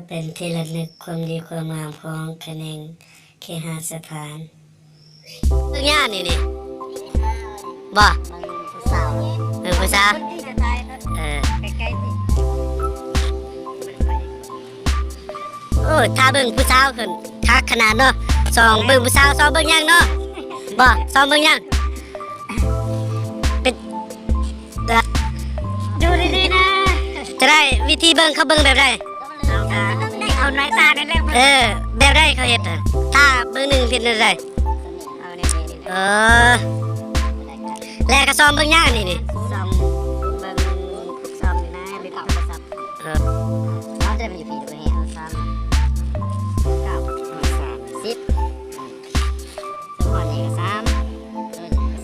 ເປັນທີ່ລະນຶກຄວາມດີຄວາມງາມຂອງຂະແໜງເຄຫະສະຖານ. ເບິ່ງຍານີ້ນີ້ ບໍ່? ເບິ່ງຜູ້ສາວ ເບິ່ງຜູ້ສາວ ເອີ ໃກ້ໆ ໂອ້ຍ ຖ້າເບິ່ງຜູ້ສາວຂຶ້ນຄັກຂະໜາດເນາະ. ສ່ອງເບິ່ງຜູ້ສາວ ສ່ອງເບິ່ງຫຍັງເນາະ? ບໍ່ ສ່ອງເບິ່ງຫຍັງ? ເປັນ ເອີ ດູດີໆ ນະ. ຈະໄດ້ ວິທີເບິ່ງ ເຂົາເບິ່ງແບບໃດ? ເອົາໜ້າຕານັ້ນແຫຼະ. ເອີ ແບບໃດເຂົາເຮັດນະ? ຖ້າເບິ່ງໜຶ່ງເຮັດແນວໃດ? ເອີ ແລະກະສ່ອງເບິ່ງຫຍັງອັນນີ້ນີ້? ສ່ອງເບິ່ງ ສ່ອງຢູ່ໃນໂທລະສັບ. ເອີ ເອົາແຕ່ມັນຢູ່ພີ້ ເອົາ ສາມ ເກົ້າ ສາມ ສິບ ສອງ ນີ້ກະສາມ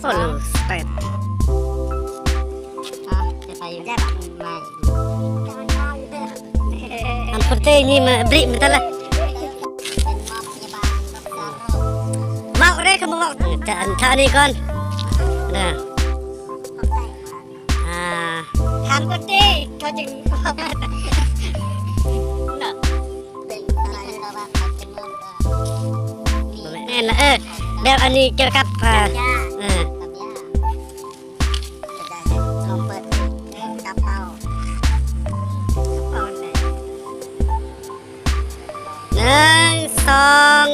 ໂອ້ໂຫ ແປດ ເອົາ ຈະໄປຢູ່ ອັນຄົນເຕຍນີ້ມາບຣິມາຕະລະ ເວົ້າເດ້ ຄຳວ່າເວົ້າ ຈະອັນທ່ານີ້ກ່ອນນະ. ອ່າ ຖາມກ່ອນຕິ ເຂົາຈຶ່ງເນາະ ແມ່ນລະ ເອີ ແບບອັນນີ້ກ່ຽວກັບ ເອີ ເອີ ລອງເປີດເພງກັບເປົາ ໜຶ່ງ ສອງ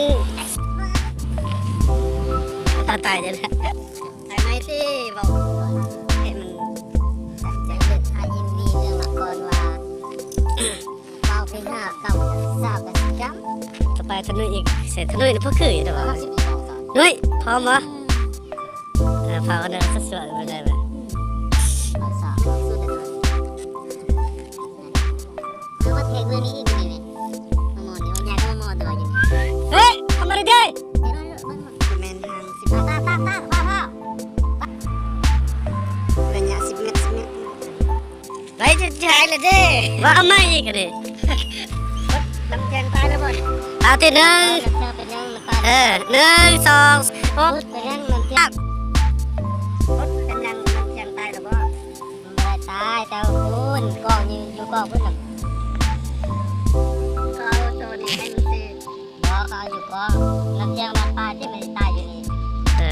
ຕາຍ ຕາຍ ຕາຍ ໄດ້ແລ້ວ ໄດ້ໄໝຕິ ເວົ້າໃຫ້ມັນຈັກເທື່ອ ເລື່ອງມາກ່ອນວ່າ ເວົ້າເພງຫ້າຄຳ ສາວກະຊິຈຳ ຕໍ່ໄປທະນຸອີກ ໃສ່ທະນຸນີ້ ພໍຄືຢູ່ດອກ ນຸ ພ້ອມບໍ່? ເອີ ເຝົ້າເດີ ສວຍໆ ບໍ່ໄດ້ແບບ ເອົາມາແທກເບິ່ງນີ້ອີກນີ້ ມາໝໍນີ້ ຢາກມາໝໍຕົວຢູ່ນີ້ ເຮີ້ຍ ທຳມາໄດ້ເດ້ ແມ່ນທາງສິບ ຕາ ຕາ ຕາ ຕາ ຕາ ໄລຍະສິບແມັດ ສິບແມັດ ໄປຈະ ຈະຫາຍລະເດ້ ວ່າເອົາໃໝ່ອີກອັນນີ້ ນ້ຳແຂງຕາຍແລ້ວບໍ່? ເອົາຕິ ໜຶ່ງ ເອີ ໜຶ່ງ ສອງ ສາມ ຫົກ ເປັນຫຍັງນ້ຳແຂງ ເປັນຫຍັງນ້ຳແຂງຕາຍແລ້ວບໍ່? ບໍ່ໄດ້ຕາຍ ແຕ່ວ່າພຸ້ນ ກອງຢູ່ ຢູ່ກອງພຸ້ນນະ ເຂົາເອົາໂຕນີ້ໃຫ້ມັນຊື່ ບໍ່ ເຂົາເອົາຢູ່ກອງ ນ້ຳແຂງມັນຕາຍ ທີ່ມັນຊິຕາຍຢູ່ນີ້ ເອີ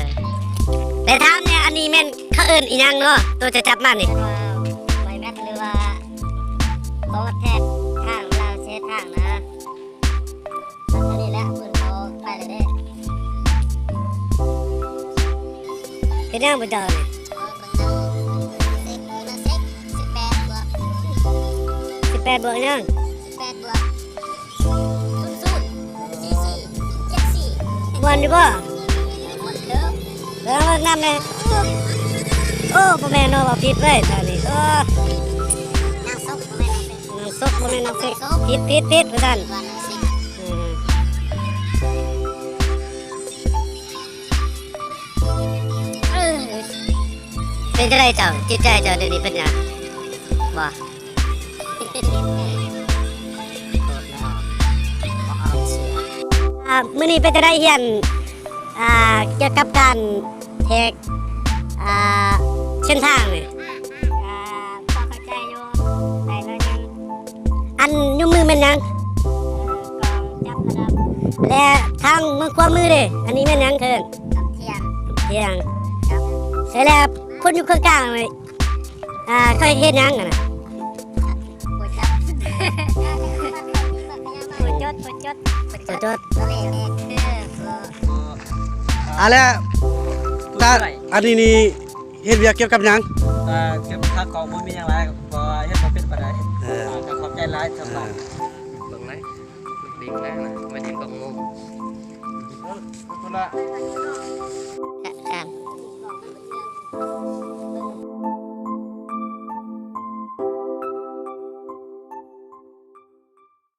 ແຕ່ຖາມແດ່ ອັນນີ້ແມ່ນເຂົາເອີ້ນອີ່ຫຍັງເນາະ ໂຕຈະຈັບມານີ້? ເອີ້ນວ່າໄວແມັດ ຫຼືວ່າໂຕແທກທາງ ເວລາເຮັດທາງນະ ອັນນີ້ແຫຼະ ເພິ່ນເອົາໄປແລ້ວເດ້ ເຮັດຫຍັງບໍ່ເຈົ້ານີ້? ເອີ ເບິ່ງນຳ ເຊັກ ເບິ່ງນຳ ເຊັກ ສິບແປດບວກ ສິບແປດບວກຫຍັງ? ສິບແປດບວກ ສູນສູນ ສີ່ສີ່ ເຈັດສີ່ ມ່ວນຢູ່ບໍ່? ມ່ວນເດີ ເບິ່ງນຳແດ່ ໂອ້ ບໍ່ແມ່ນເນາະ ເວົ້າຜິດເວີຍຕອນນີ້ ເອີ ນາງສົກ ບໍ່ແມ່ນນາງເຊັກ ນາງສົກ ບໍ່ແມ່ນນາງເຊັກ ຜິດ ຜິດ ຜິດ ວ່າຊັ້ນ ວ່ານາງເຊັກ ອືມ ເອີ ເປັນຈັ່ງໃດເຈົ້າ? ຈິດໃຈເຈົ້າດຽວນີ້ເປັນຫຍັງ? ບໍ່ ອ່າ ມື້ນີ້ເປັນຈັ່ງໃດຮຽນ ອ່າ ກ່ຽວກັບການແທກ ອ່າ ເສັ້ນທາງນີ້? ອ່າ ພໍເຂົ້າໃຈຢູ່ ໄດ້ໜ້ອຍໜຶ່ງ. ອັນຍົກມືແມ່ນຫຍັງ? ເອີ ກອງຈັບລະດັບ. ແລະທາງມືຂວາມືເດ? ອັນນີ້ແມ່ນຫຍັງເອີ້ນ? ນ້ຳທຽງ. ນ້ຳທຽງ. ເອີ ແລ້ວຄົນຢູ່ເຄິ່ງກາງນີ້ ອ່າ ເຂົາເຮັດຫຍັງຫັ້ນນະ? ກວດຈັບ ກວດຈົດ ກວດຈົດ ກວດຈົດ ກວດຈົດ. ເອີ ແລ້ວ ຕາ ອັນນີ້ນີ້ ເຮັດວຽກກ່ຽວກັບຫຍັງ? ເອີ ກ່ຽວກັບຂາຂອງ ບໍ່ມີຫຍັງຫຼາຍ ເພາະວ່າເຮັດບໍ່ເປັນປານໃດ. ເອີ ກໍຂອບໃຈຫຼາຍສຳລັບ ເອີ ເບິ່ງໄລ ເບິ່ງໄລນະ ແມ່ນເຫັນກໍງົງ. ເອີ ພຸ້ນລະ